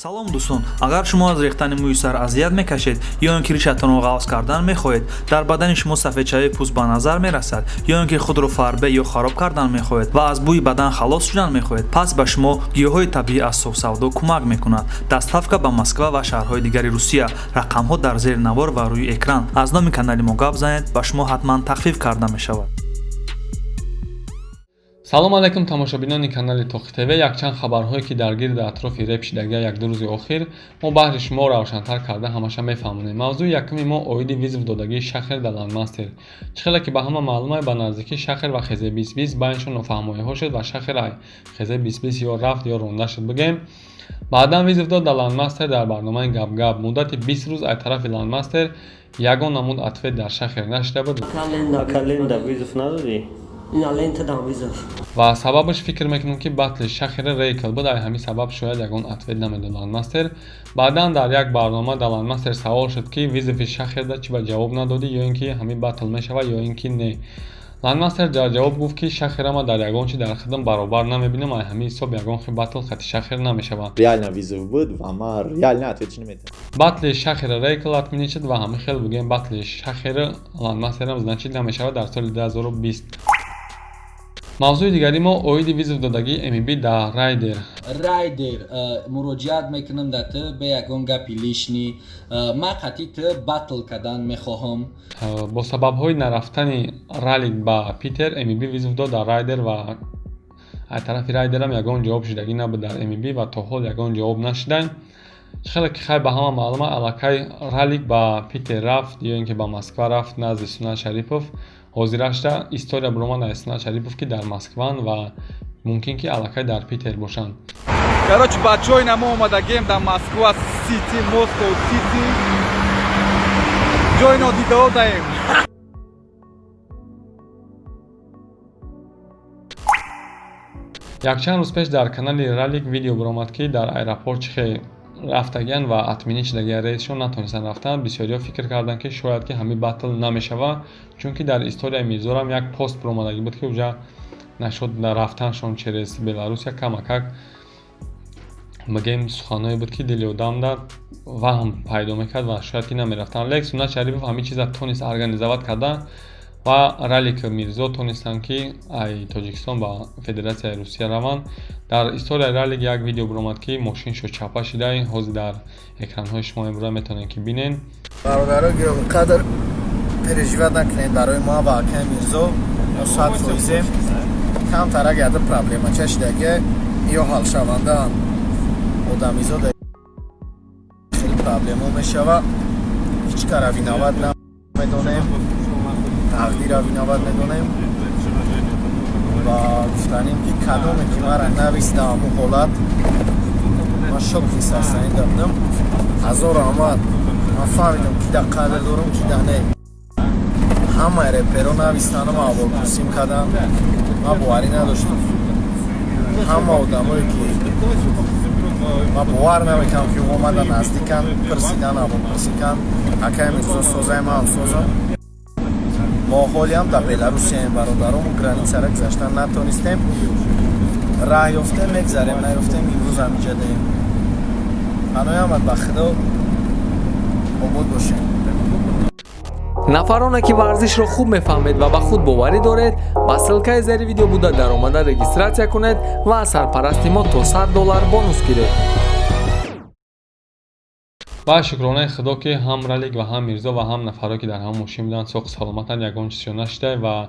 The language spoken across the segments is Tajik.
Салом, дӯстон! Агар шумо аз рехтани мӯи сар азият мекашед ё ин ки ришатонро ғафз кардан мехоҳед, дар бадани шумо сафедшавии пӯст ба назар мерасад, ё ин ки худро фарбе ё хароб кардан мехоҳед ва аз бӯи бадан халос шудан мехоҳед, пас ба шумо гиёҳҳои табиӣ аз Софсавдо кӯмак мекунад. Доставка ба Москва ва шаҳрҳои дигари Русия. Рақамҳо дар зери навор ва рӯи экран. Аз номи канали мо гап занед, ба шумо ҳатман тахфиф карда мешавад. Салом алайкум, тамошобинони канали Тоқи ТВ. Якчанд хабарҳое, ки дар гирди атрофи реп шидагия якду рӯзи охир, мо баҳри шумо равшантар карда ҳамаша мефаҳмонем. Мавзӯи якуми мо оиди вызов додагии Шахер дар Ландмастер. Чӣ хеле ки ба ҳама маълума, ба наздикӣ Шахер ва Хезе бисбис байншон нофаҳмоиҳо шуд ва Шахер ай Хезе бисбис ё рафт, ё ронда шуд, бигем. Баъдан вызов дод дар Ландмастер дар барномаи Гапгап. Муддати 20 рӯз ай тарафи Ландмастер ягон намуд ответ дар Шахер нашида буд. Вызов надодӣ? Ва сабабаш, фикр мекунам, ки батли Шахери Рейкл буд. Ай ҳамин сабаб шояд ягон ответ намедод Ландмастер. Баъдан дар як барнома дар Ландмастер савол шуд, ки вызови Шахерда чӣ ба ҷавоб надодӣ, ё ин ки ҳамин батл мешавад, ё ин ки не. Ландмастер дар ҷавоб гуфт, ки Шахера ма дар ягон чи дар хидм баробар намебинам, ай ҳамин ҳисоб ягон хел батл хати Шахер намешавад. Реально вызов буд ва ман реально ответиш наметавонам. Батли Шахера Рейкл отменить шуд ва ҳамин хел, бигӯем, батли Шахери Ландмастерам, значит, намешавад дар соли 2020. Мавзӯи дигари мо оиди вызов додагии МБ дар Райдер. Райдер, муроҷиат мекунам да ту бе ягон гапи лишний. Ман қатъи ту батл кардан мехоҳам. Бо сабабҳои нарафтани Ралик ба Питер, МБ вызов дод дар Райдер ва аз тарафи Райдерам ягон ҷавоб шудагӣ набуд дар МБ ва то ҳол ягон ҷавоб нашуданд. Чӣ хеле ки хай ба ҳама маълума, аллакай Ралик ба Питер рафт ё ин ки ба Москва рафт назди Сунат Шарипов. Ҳозирашда история баромад аз Сунат Шарипов, ки дар Москваанд ва мумкин ки аллакай дар Питер бошанд. Короче, бачаҳои намо омадагем дар Москва Сити, Москоу Сити, ҷои нодидао даем. Якчанд рӯз пеш дар канали Ралик видео баромад, ки дар аэропорт чӣ хел рафтагиян ва отменить шудагия рейсшон, натонистанд рафтан. Бисёриҳо фикр карданд, ки шояд ки ҳамин батл намешавад, чунки дар историяи Мирзорам як пост баромадагӣ буд, ки уҷа нашуд рафтаншон через Беларусия. Камакак, бигем, суханҳое буд, ки дили одамда ваҳм пайдо мекард ва шояд ки намерафтанд. Лекин Сунат Шарипов ҳамин чиза тонист организовать карда ва Ралик, Мирзо тонистанд, ки ай Тоҷикистон ба Федератсияи Русия раванд. Дар историяи Ралик як видео баромад, ки мошиншо чапа шуда. Ҳозир дар экранҳои шумо имрӯза метавонед, ки бинед. Бародаро гиромиқадр, переживать накунед барои мо ва акаи Мирзо. Мо 100 фоизем. Камтарак яда проблемача шидаги ё ҳалшавандаанд. Одамизода хеле проблемо мешава. Ҳеҷ кара виноват намедонем, тақдира виноват медонем. Ва гуфтанем, ки кадоме ки мара нависта, ҳамун ҳолат ман шоки сарсанида будам. Ҳазор раҳмат. Ман фаҳмидам, ки да қадр дорам, ки да не. Ҳамаи реперо навистанам, аҳволпурсим кардам. Ман боварӣ надоштам. Ҳама одамое ки ман бовар намекардам, ки омада наздикан, пирсидан, аҳволпурсӣ канд: «Акаи Мирзо, созаи?» Ман созам. Мо ҳолиам дар Беларусияем, бародарому границара гузаштан натонистем. Раҳ ёфтем, мегзарем, наёфтем, имрӯз ҳамиҷа даем. Панои ҳамат ба Худо, обод бошем. Нафароне ки варзишро хуб мефаҳмед ва ба худ боварӣ доред, ба ссылкаи зери видео буда даромада регистрация кунед ва аз сарпарасти мо то 100 доллар бонус гиред. Ва шукронаи Худо, ки ҳам Ралик ва ҳам Мирзо ва ҳам нафаро, ки дар ҳамон мошин буданд, соғу саломатанд, ягон чизшо нашуда. Ва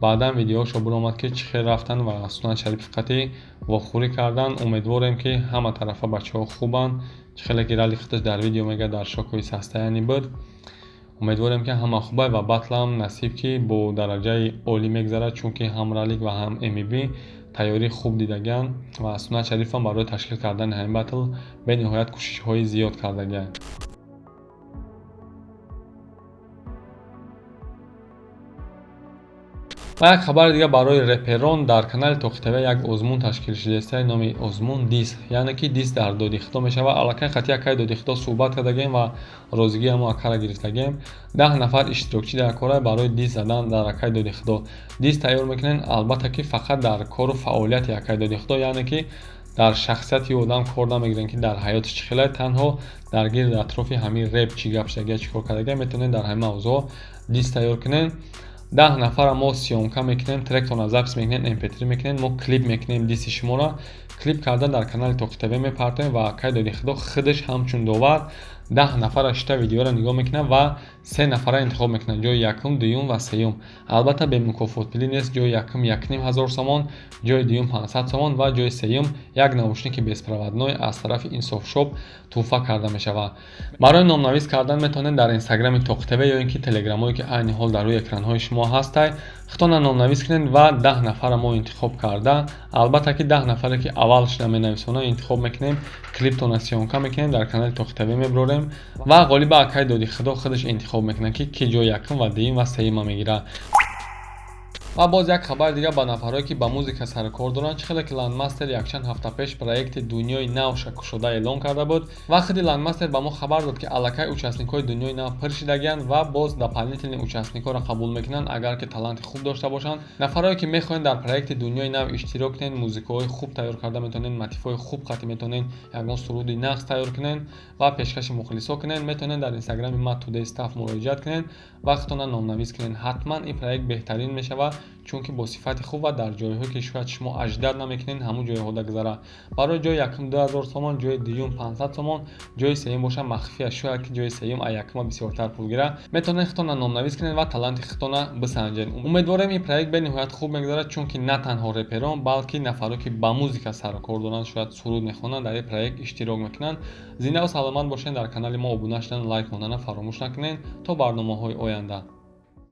баъдан видеоҳошо баромад, ки чӣ хел рафтанд ва Сунат Шарипов қатъӣ вохӯрӣ карданд. Умедворем, ки ҳама тарафа бачаҳо хубанд. Чӣ хеле ки Ралик худаш дар видео мегӯяд, дар шоковое состояние буд. Умедворем, ки ҳама хуба ва батлам насиб, ки бо дараҷаи олӣ мегзарад, чунки ҳам Ралик ва ҳам МБ тайёрии хуб дидагианд ва Сунат Шарифам барои ташкил кардани ҳамин батл бениҳоят кӯшишҳои зиёд кардагианд. Ва як хабари дигар барои реперон: дар канали Тоқи ТВ як озмун ташкил шудааст. Номи озмун дисс, яъне ки дисс дар Доди Худо мешавад. Аллакай қатъи акаи Доди Худо суҳбат кардагем ва розигии ҳамо акара гирифтагем. 10 нафар иштирокчӣ дар кора барои дисс задан дар акаи Доди Худо. Дисс тайёр мекунед, албатта, ки фақат дар кору фаъолияти акаи Доди Худо, яъне ки Дар шахсияти одам кор намегирем, ки дар ҳаётиш чӣ хеле, танҳо дар гирди атрофи ҳамин реп чӣ гап шудагия, чӣ кор кардагия. Метавонед дар ҳамин мавзӯъ дисс тайёр кунед. 10 нафара мо съёмка мекунем, тректона запись мекунем, mp3 мекунем, мо клип мекунем. Дисси шуморо клип карда, дар канали Тоқи ТВ мепартоем ва акай Доди Худо худаш ҳамчун довар 10 нафара шита видеоро нигоҳ мекунад ва се нафара интихоб мекунад: ҷои якум, дуюм ва сеюм. Албатта, бемукофотпулӣ нест. Ҷои якум 1500 сомон, ҷои дуюм 500 сомон ва ҷои сеюм як наушники беспроводной аз тарафи Инсофшоп тӯҳфа карда мешавад. Барои номнавис кардан метавонед дар инстаграми Тоқи ТВ ё ин ки телеграмҳое, ки айни ҳол дар рӯи экранҳои шумо ҳастай, худтона номнавис кунед ва 10 нафара мо интихоб карда, албатта ки 10 нафаре, ки аввал шуда менависонад, интихоб мекунем, клиптона съёмка мекунем, дар канали Тоқи ТВ мебарорем ва ғолиба акай Доди Худо худаш интихоб мекунад, ки ки ҷои якум ва дуюм ва сеюма мегирад. Ва боз як хабари дигар ба нафарҳое, ки ба музыка сарукор доранд. Чӣ хеле ки Ландмастер якчанд ҳафта пеш проекти Дунёи нав кушода эълон карда буд ва худи Ландмастер ба мо хабар дод, ки аллакай участникҳои Дунёи нав пур шидагианд ва боз дополнительный участникҳоро қабул мекунанд, агар ки таланти хуб дошта бошанд. Нафарҳое, ки мехоҳед дар проекти Дунёи нав иштирок кунед, музыкаҳои хуб тайёр карда метавонед, мотивҳои хуб қатъи метавонед, ягон суруди нағз тайёр кунед ва пешкаши мухлисо кунед, метавонед дар инстаграми ма Today Staff муроҷиат кунед ва худтона номнавис кунед. Ҳатман ин проект беҳтарин мешавад, чунки бо сифати хуб ва дар ҷойҳое, ки шояд шумо ожидать намекунед, ҳамун ҷойҳода гузарад. Барои ҷои якум 2000 сомон, ҷои дуюм 500 сомон, ҷои сеюм боша махфия, шояд ки ҷои сеюм а якума бисёртар пул гирад. Метавонед худтона номнавис кунед ва таланти худтона бисанҷед. Умедворем, ин проект бениҳоят хуб мегузарад, чунки на танҳо реперон, балки нафаро, ки ба музыка сарукор доранд, шояд суруд мехонанд, дар ин проект иштирок мекунанд. Зиндаву саломат бошед. Дар канали мо обуна шудан, лайк монданро фаромӯш накунед. То барномаҳои оянда.